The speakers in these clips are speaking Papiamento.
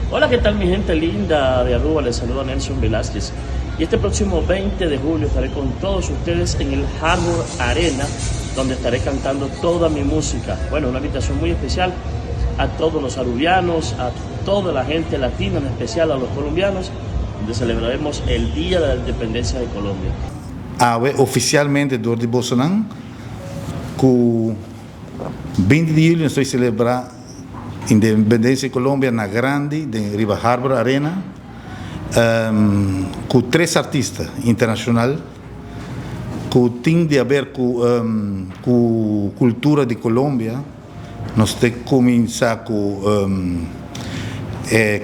Hola, ¿qué tal mi gente linda de Aruba? Les saluda Nelson Velázquez. Y este próximo 20 de julio estaré con todos ustedes en el Harbor Arena, donde estaré cantando toda mi música. Bueno, una invitación muy especial a todos los arubianos, a toda la gente latina, en especial a los colombianos, donde celebraremos el Día de la Independencia de Colombia. Awe oficialmente door di bosonan cu 20 di juli nos ta celebra independencia di Colombia na grandi den riba Harbor Arena cu tres artista internacional cu tin di haber cu cultura di Colombia. Nos ta cuminsa cu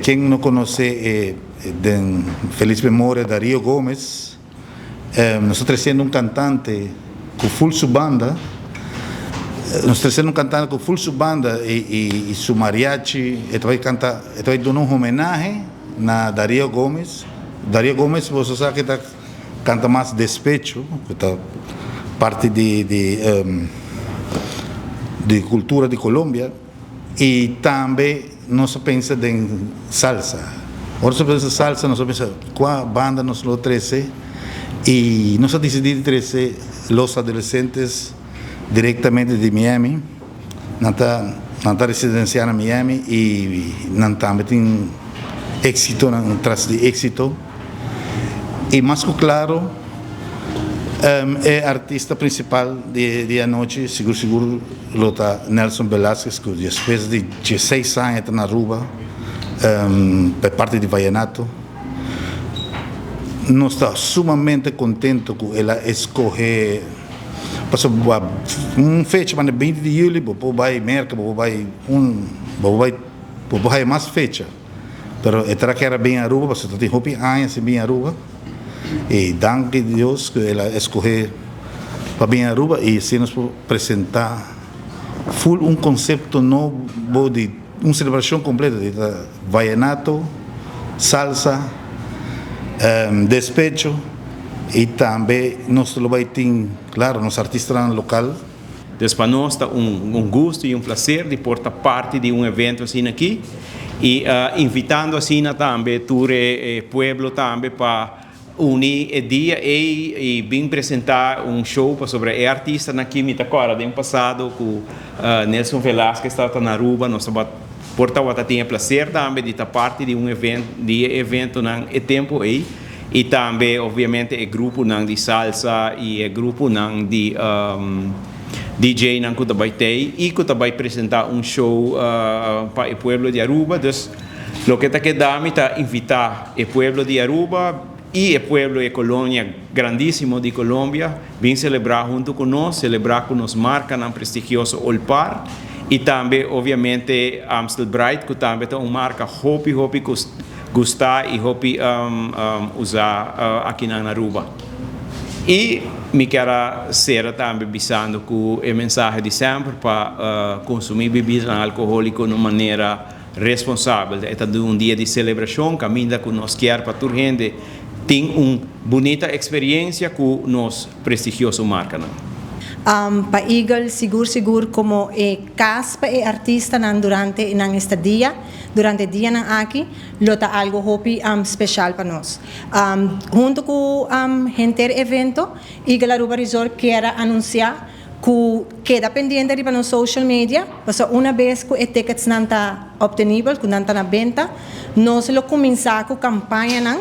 ken no conoce e den feliz memoria Dario Gomez. Nos ta treciendo un cantante cu full su banda. Nos ta treciendo un cantante cu full su banda y su mariachi. E ta bay canta, e ta bay duna un homenahe na Dario Gomez. Dario Gomez boso sa cu ta canta mas despecho, cu ta parti di cultura di Colombia. Y tambe nos a pensa den salsa. Ora nos a pensa salsa, nos a pensa cua banda nos lo trece y nos a dicidi di trece Los Adolescentes directamente di Miami. Nan ta residencia na Miami y nan tambe tin exitonan tras di exito. Y mas cu claro, e artista principal di anochi, sigur sigur lo ta Nelson Velázquez, cu despues di 16 aña ta na Aruba, pa parti di Vallenato. Nos ta sumamente contento cu el a escoge paso un fecha pa 20 di juli, bo por bay Merca, bo por bay un, bo por bay, bo por haya mas fecha. Pero e ta kier bin Aruba, pasobra tin hopi aña sin bin Aruba. Y danki Dios cu el a escoge pa bin Aruba y asina nos por presenta full un concepto nobo di un celebracion completo di vallenato, salsa, despecho y tambe nos lo bay tin, claro, nos artistanan local. Dus pa nos ta un gusto y un placer di por ta parti di un evento asina aki y invitando asina tambe tur pueblo tambe pa uni e dia y bin presenta un show pa sobre e artista aki. Mi ta corda den pasado cu Nelson Velázquez tabata na Aruba, nos por tabata tin e placer tambe di ta parti di un evento di eventonan e tempo ey y tambe obviamente e gruponan di salsa y e gruponan di DJ nan cu bay tey y cu bay presenta un show pa e pueblo di Aruba. Dus loke ta keda mi ta invita e pueblo di Aruba y e pueblo y colonia grandisimo di Colombia bin celebra hunto cu nos, celebra cu nos marcanan prestigioso Olpar y tambe obviamente Amstel Bright, cu tambe ta un marca hopi hopi gusta y hopi usa aki na Aruba. Y mi kier cera tambe bisando cu e mensahe di semper pa consumi bebida alcoholico di un manera responsabel. Ta un dia di celebracion, caminda cu nos kier pa tur hende tin un bunita experiencia cu nos prestigioso marcanan. Pa Eagle, sigur sigur, como e cas pa e artistanan durante nan estadia, durante e dianan aki, lo ta algo hopi special pa nos. Hunto cu henter evento, Eagle Aruba Resort kier anuncia cu keda pendiente riba nos social media, paso un bes cu e tickets nan ta obtenibel, cu nan ta na benta, nos lo cuminsa cu campañanan,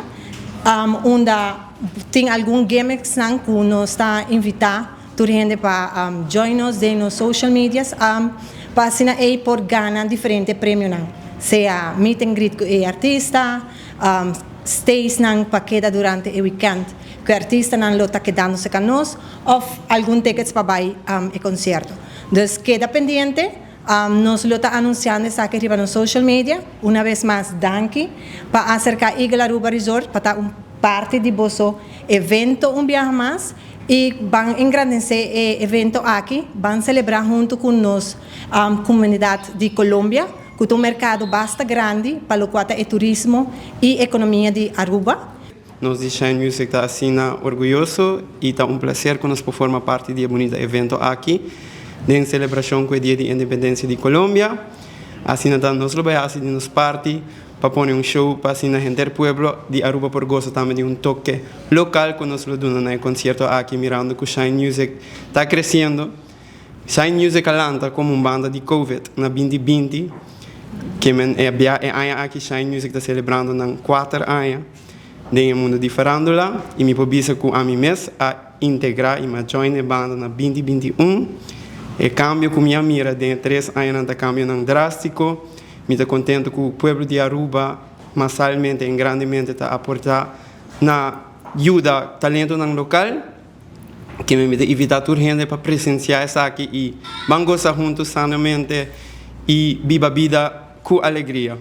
unda tin algun gimmicks nan cu nos ta invita tur hende pa join nos den nos social medias, pa asina ey por gana diferente premionan. Sea meet and greet cu e artista, stays nan pa keda durante e weekend, cu e artistanan lo ta kedando cerca nos, of algun tickets pa bay e concierto. Dus keda pendiente, nos lo ta anunciando esaki riba nos social media. Un bes mas, danki pa acerca Eagle Aruba Resort, pa ta un parti di boso evento un biaha mas y ban engrandece e evento aki, ban celebra hunto cu nos comunidad di Colombia, cu ta un mercado basta grandi pa loke ta e turismo y economia di Aruba. Nos di Shine Music ta asina orguyoso y ta un placer cu nos forma parti di e bunita evento aki, den celebracion cu e Dia di Independencia di Colombia. Asina ta nos lo bay haci di nos parti pa pone un show pa asina henter pueblo di Aruba por goza tambe di un toque local cu nos lo duna na e concierto aki mirando cu Shine Music ta creciendo. Shine Music a lanta como un banda di Covid na 2020 ke men e bia e aña aki Shine Music ta celebrando nan 4 aña den e mundo di farandula y mi por bisa cu ami mes a integra y mi a join e banda na 2021. E cambio cu mi a mira den e 3 añanan ta cambionan drastico. Mi ta contento cu pueblo di Aruba masalmente en grandemente ta aporta na yuda talentonan local. Ke mi ta invita tur hende pa presencia esaki y ban goza hunto sanamente y biba bida cu alegria.